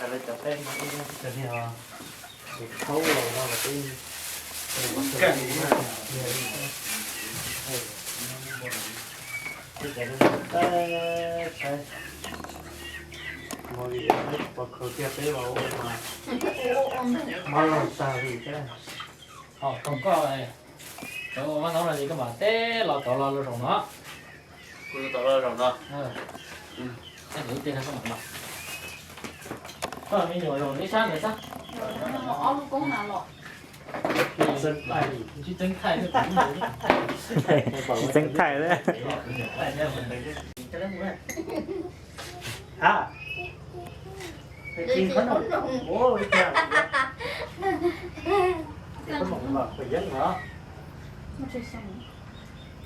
Lawv cov teb no ib cov niag es khaub los no los twb teb saib mos li pov khaws kiag peb los ua mas mov los tag li thiab. Ho koom koj, koj ua mab noob no ces koj mam teb los tod los zaum no. Kuv los tod los zaum no. Tej no koj mam los. Koj me nyuam zaum ib sab ntawd xwb. Tsis txeeb thaij, tsis txeeb thaij. Ha,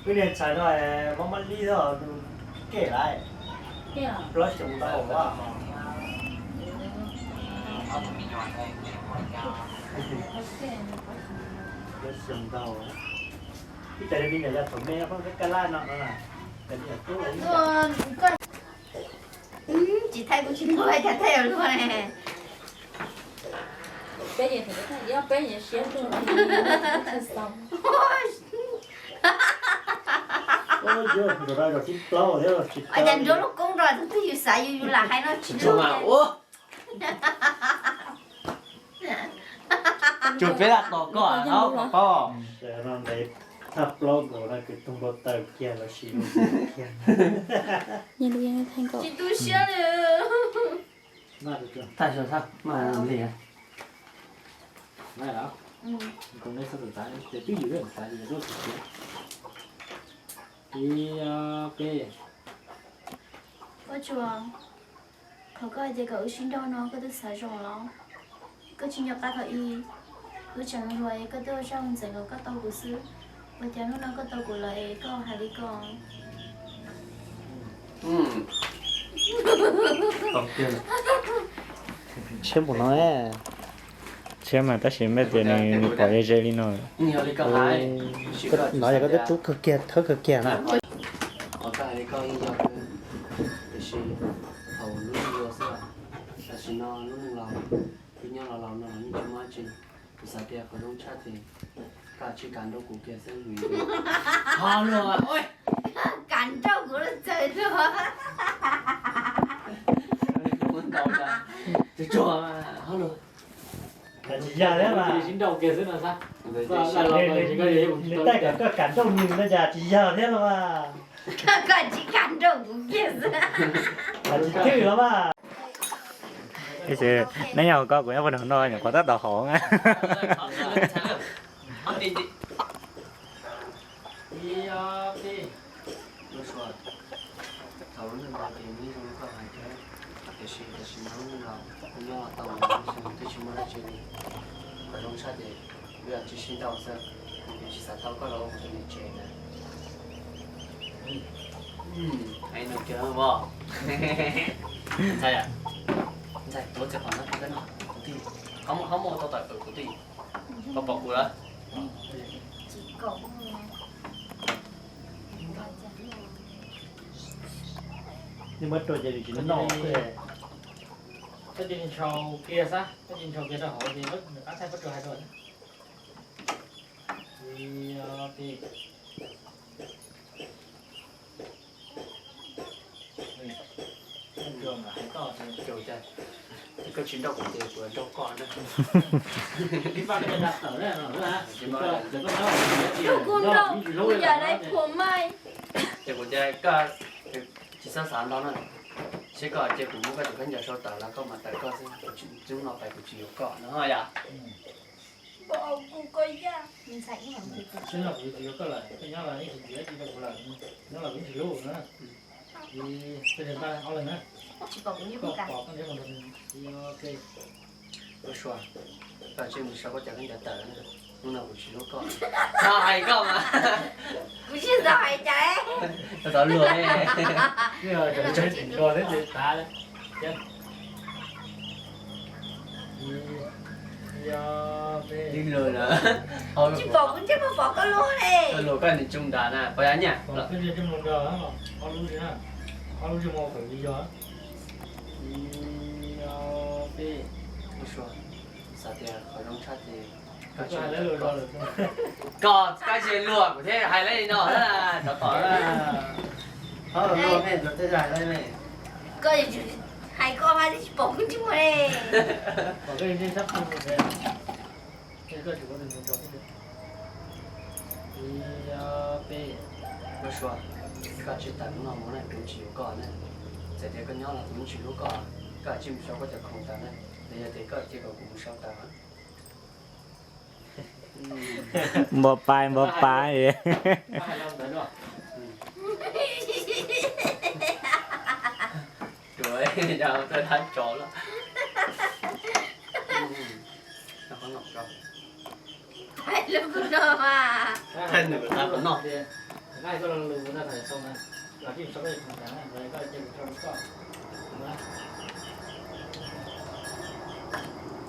wb niag ntxhais no mob mob lib os, tus kem lawm, plaub xyoos ntau. Plaub xyoos ntau. Ib co me nyuam yaus thaum me no pheej kaj laj no no na, cov me nyuam tub los. Tsis thaij kuj tsis tuag, cas thaij luag ne. Peb yeej thaum peb yeej siab tuag. Ua cas nrog lub koob nrog tus twg yus xav yus yus lam hais no tsis luag. Tsuas peb laj tos koj no paub. Thaj plaub nkaus no kws tug npau taws kiag los sis kiag. Tsis tu siab li. Thaj xyov thaj mas li. Ib, peb. Koj tsuas, thaum koj hais tias kom wb sib nrauj no koj twb xav zoo los? Koj tsis nco qab thaum ub wb tseem hluas es koj twb ua zaj ua ntxeev kom koj tau kuv xwb, ua cas hnub no koj tau kuv lawm es koj hais li ko? Tshiab npaum no. Tshiab mas tab sis npaj tias nws pom ze ze li no. No yog koj twb rub kawg kiag thawb kawg kiag na. Tiam sis thaum lub yuav xwb, tam sim no lub neej laus, wb nyob laus laus no los yeej tsis muaj dab tsi. Kuv xav tias qhov zoo tshaj ces koj tsis kam nrauj kuv kiag xwb. Ho luag, kav nrauj kuv lub txawv tuag. Tsuag tsuag, ho luag. Tsis yog thiab mas. Sib nrauj kiag xwb no xab. Nws taij kom koj kav nrauj nws no cas tsis yog thiab los mas. Koj tsis kav nrauj kuv kiag xwb. Tsis thwj los mas. Ib txwm neb nyob hauv ko kuv nyob puag nraum no nyuam qhuav tab tom haus. Thaum lub neej laus ces nws zoo li koj hais thiab, tiam sis tam sim no lub neej laus kuv nyob los tau xyoo twb tsis muaj dab tsi li. Qhov zoo tshaj ces wb tsis sib nrauj xwb, kuv tsis xav tau koj los ua kuv tus niam tsev na. Hais no kiag os. Ntxhais, ntxhais, tuav txiv qhov no, kuv tij, ho muaj tau tawm kuv tij, koj pom kuv lawm. Nws muab rua ces nws tsis noj. Koj cia li ntshaus kiag xwb, koj cia li ntshaus kiag rau hauv ces nws qab thaij pob tsuas hais rau. Koj tsis nrauj kuv ces kuv nrauj koj na. Kuv nrauj kuv yam li phuam maij. Ces kuv tias koj tsis txhob xav ntau na, seb koj cia kuv muab koj tus khaub ncaws sau tawm los koj mam tawm koj xwb, hnub no pais kuv tsis yuav koj no yom. Npau kuv koj yaj. Seb no kuv tsis yuav koj lawm, koj nyob los ib tsis ntiav ib tsis rau kuv lawm, nyob los kuv ib tsis hlub na. Koj tsis pom kuv nyob koj pom koj nyob ua sua, koj tsis mus sau koj cov khaub ncaws tawm, hnub no kuv tsis hlub koj. Txhob hais koj mas. Kuv tsis txhob hais cas. Txhob luag. Tsis pom kuv ntsej muag pom koj lub. Txhob luag, koj nws tsooj nrad na, pom yog nyiaj. Ob lub ntsej muag pom yog. Ib, ob, peb. Koj tsis, koj tsis luag kuv thiaj hais li no na, tsov tom na. Koj luag me, tej hais li me. Koj hais koj mas tsis pom kuv ntsej muag li. Pom koj ntsej sab pug. Koj tsis, peb, Nkauj Sua, koj tsis tawm hnub no mus na, kuv tsis yuav koj na. Txawm tias koj nyob los kuv tsis hlub koj, koj cia mus sau koj cov khoom tawm na, los yog tias koj cia kom kuv mus sau tawm. Npau pais, npau pais. Tsuav cov dab tsov lawm. Thaij nws qab qhov noj.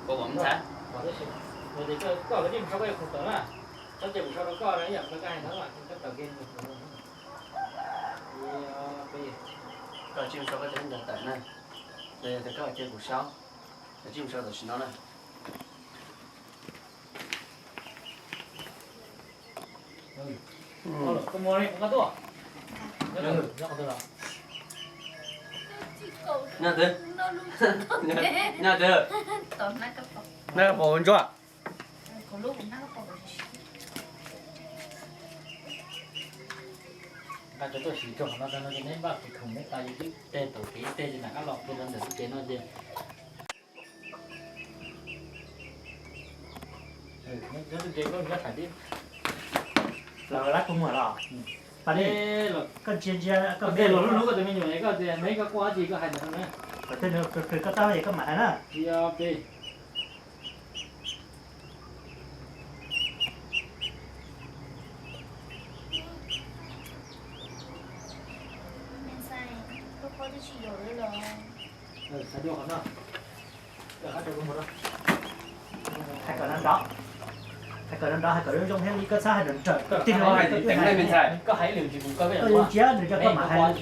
Koj pom me ntxhais? Koj cia mus sau koj cov ntaub ntawv tawm na, los yog tias koj cia kuv sau, koj cia mus sau tam sim no na. Nyob twg? Nyob twg? Nyob pom ua ntsuag. Nqa cov tuaj siv rau qhov no tag no ces neb npaj kev khoom neb tas, yus twb teg tau kev teg ces nram qab los kiag rau ntawm lub tsev no ces. Nyob tus tsev koj nyob tham tib. Lawv lab kua muag los? Pas li, koj ntsia ntsia koj los hlub hlub koj tus me nyuam es koj tias neb koj quaj dab tsi koj hais ntawm no na. Kom tej nws khwv khwv koj txaj es koj mam hais na. Yog peb. Hais kom nrov nrov, hais kom nrov nrov, hais kom zoo zoo thiab li koj txhob hais nrawm nrawm. Koj hais teev me ntxhais, koj hais ib lwm tsis pom koj, koj yuav ntsia nws coj koj mam hais.